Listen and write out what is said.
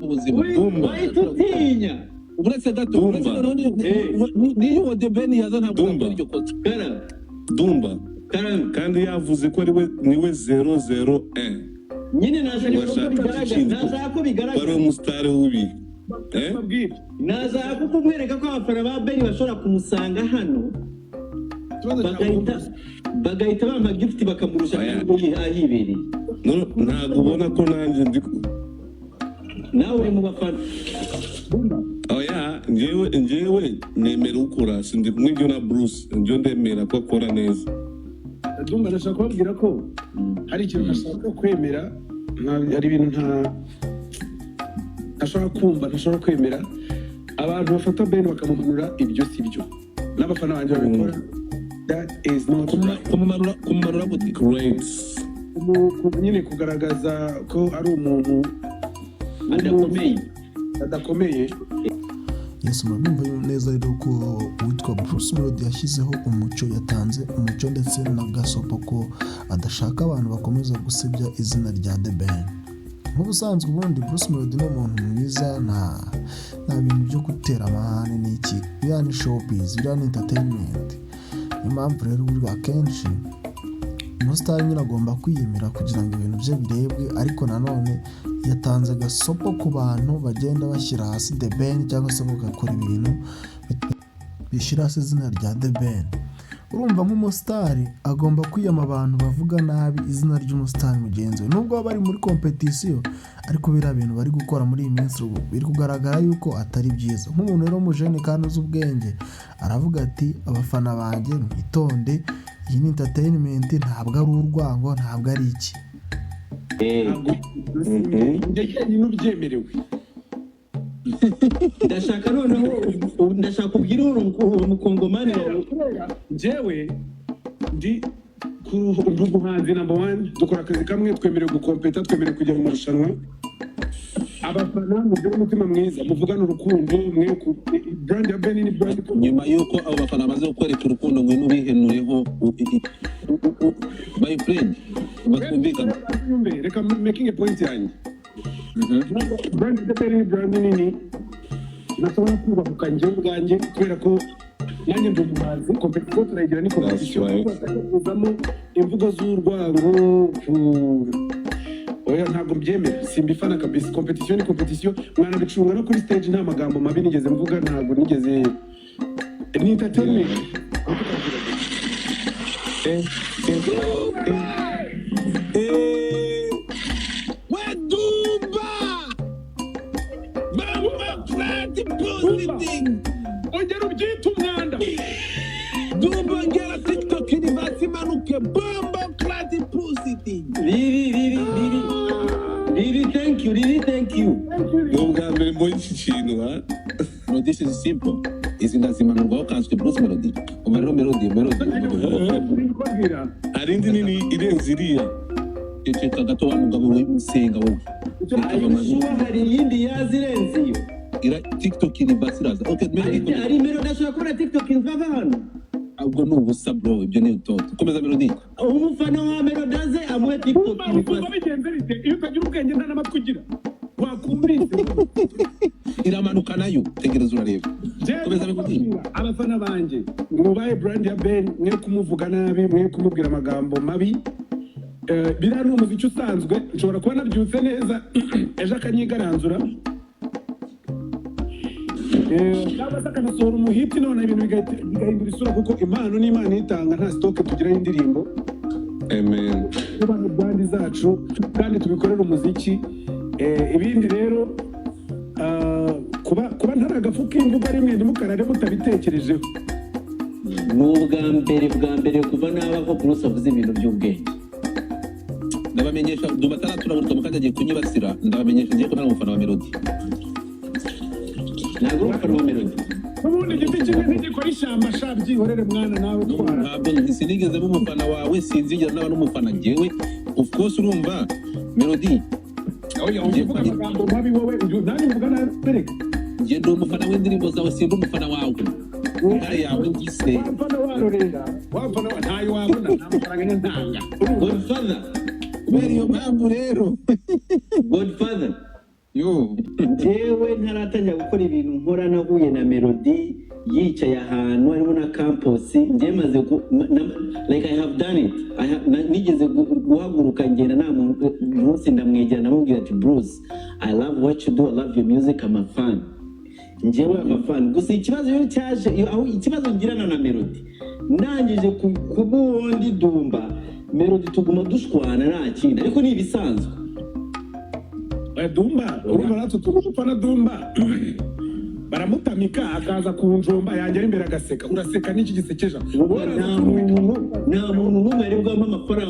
Ubuzima. Dumba. Wahita utinya. Uretse gato. Dumba. Uretse noneho niyo uwo The Ben yaza, ntabwo Dumba. yakora iryo kosa. Karame. Dumba. Karame. Kandi yavuze ko ari we, niwe 001. Nyine nashaka ko Urashaka bigaragara. ikindi? Nashaka ko Wari bigaragara. umusitari w'ubi, eh? Babwire. Nashaka kumwereka ko abafana ba Ben bashobora kumusanga hano, Ikibazo cyawe. bagahita bampa gift, bakamurusha. Oya. Kandi ahibereye. No, ntabwo ubona ko nanjye ndi Nawe uri mu bafana. Oya, njyewe nemera ukora, sindi kumwe ibyo na Bruce, njyewe ndemera ko akora neza. Dumba, ndashaka kubabwira ko hari ikintu ntashaka kwemera. Hari ibintu ntashobora kumva, ntashobora kwemera. Abantu bafata Ben bakamumanura, ibyo si byo, n'abafana banjye babikora, that is not right. Kumumanura gute? Great. Nyine kugaragaza ko ari umuntu adakomeye. Adakomeye. Yesu, murabyumva neza rero ko uwitwa Bruce Melody yashyizeho umucyo, yatanze umucyo ndetse na gasopo ko adashaka abantu bakomeza gusebya izina rya The Ben. Nk'ubusanzwe ubundi Bruce Melody ni umuntu mwiza, nta bintu byo gutera amahane n'iki. Biriya ni showbiz, biriya ni entertainment. Niyo mpamvu rero burya akenshi umusitari nyine agomba kwiyemera kugira ngo ibintu bye birebwe, ariko nanone yatanze agasopo ku bantu bagenda bashyira hasi The Ben cyangwa se bagakora ibintu bishyira hasi izina rya The Ben. Urumva, nk'umusitari agomba kwiyama abantu bavuga nabi izina ry'umusitari mugenzi we, nubwo baba bari muri competition, ariko biriya bintu bari gukora muri iyi minsi ubu biri kugaragara yuko atari byiza. Nk'umuntu rero w'umujene kandi uzi ubwenge, aravuga ati: "Abafana banjye, mwitonde, iyi ni entertainment, ntabwo ari urwango, ntabwo ari iki." Ntabwo njye jyenyine ubyemerewe. Ndashaka noneho ubu ndashaka ubwire uwo mukongomani wawe. Kubera njyewe ndi ndi umuhanzi number one, dukora akazi kamwe, twemerewe gukompeta, twemerewe kujya mu marushanwa. Abafana, mugire umutima mwiza, muvugane urukundo, mwe ku brand ya Ben ni brand ikomeye. Nyuma y'uko abo bafana bamaze kukwereka urukundo, ngwino ubihenureho, my friend, batwumvikane. Nyumve, reka making a point yanjye. Brand ya Ben ni brand nini, nashobora kubahuka njyewe ubwanjye kubera ko nanjye ndi umuhanzi. Competition turayigira, ni competition. That's right. Kuzamo imvugo z'urwango ku oya, ntabwo mbyemera, simbifana kabisa. Competition ni competition, mwanabicunga no kuri stage, nta magambo mabi nigeze mvuga, ntabwo nigeze, ni entertainment. Eh, eh, eh, eh. We Dumba, mama flat positing. Ongera ubyite umwanda. Dumba, ngera TikTok Universe imanuke, bombo flat positing. Riri, Riri, Riri, Riri, thank you, Riri, thank you. Ni ubwa mbere mbonye iki kintu ha. No, this is simple. Izi ndazimanurwaho kanswe Bruce Melody. Umva rero, Melody, Melody. Kubabwira. Hari indi nini irenze iriya. Ceceka gato wa mugabo we, musenga wowe. Are you sure hari iyindi yaza irenze iyo? Ira TikTok Universe iraza. Okay, Melody. Hari Melody ashobora kubona TikTok imvava hano. Ubwo ni ubusa, bro, ibyo ni utoto. Komeza, Melody. Umufana wa Melody aze amuhe TikTok. Umva, bigenze bite? Iyo utagira ubwenge, nta n'amatwi ugira, wakumvise. Iramanuka nayo, tegereza urareba. Komeza, Melody. Abafana banjye, mwubahe brand ya Ben, mwe kumuvuga nabi, mwe kumubwira amagambo mabi. Biriya ni umuziki usanzwe, nshobora kuba nabyutse neza ejo akanyigaranzura, cyangwa se akanasohora umuhiti none ibintu bigahindura isura, kuko impano ni Imana itanga, nta stock tugira y'indirimbo. Amen. Tubahe brand zacu kandi tubikorere umuziki. Ibindi rero, kuba ntari agafu k'imvugo rimwe, ntimukarare mutabitekerejeho. Ni ubwa mbere, bwa mbere kuva nabaho Bruce avuze ibintu by'ubwenge. Ndabamenyesha, Dumba ataraturabura mu kanya agiye kunyibasira, ndabamenyesha ngiye ko ntari umufana wa Melody. Ntabwo uri umufana wa Melody? Ubundi igiti kimwe ntigikora ishyamba sha, byihorere mwana, nawe utwara. Ntabwo, sinigeze mba umufana wawe, sinzigera naba n'umufana njyewe, of course. Urumva, Melody? Oya, uvuga amagambo mabi wowe, nanjye mvuga nabi reka. Njye ndi umufana w'indirimbo zawe, sindi umufana wawe, intare yawe ngise. Wamfana warorera, wamfana ntayo wabona, nta mafaranga ntanga. Godfather. Kubera iyo mpamvu rero. Godfather. Yo. Njyewe ntaratangira gukora ibintu nkora, nahuye na Melody yicaye ahantu harimo na Campos. Njyewe maze like I have done it. Nigeze guhaguruka ngenda nta muntu. Bruce ndamwegera, ndamubwira ati: "Bruce, I love what you do, I love your music, I'm a fan." Njyewe I'm a fan. Gusa ikibazo iyo cyaje aho, ikibazo ngirana na Melody, ndangije kuba uwo ndi Dumba, Melody tuguma dushwana, nta kindi, ariko ni ibisanzwe. Dumba, urumva natwe tugufana. Dumba baramutamika, akaza ku njomba yagera imbere agaseka. Uraseka n'iki gisekeje? Nta muntu n'umwe yari bwampa amafaranga.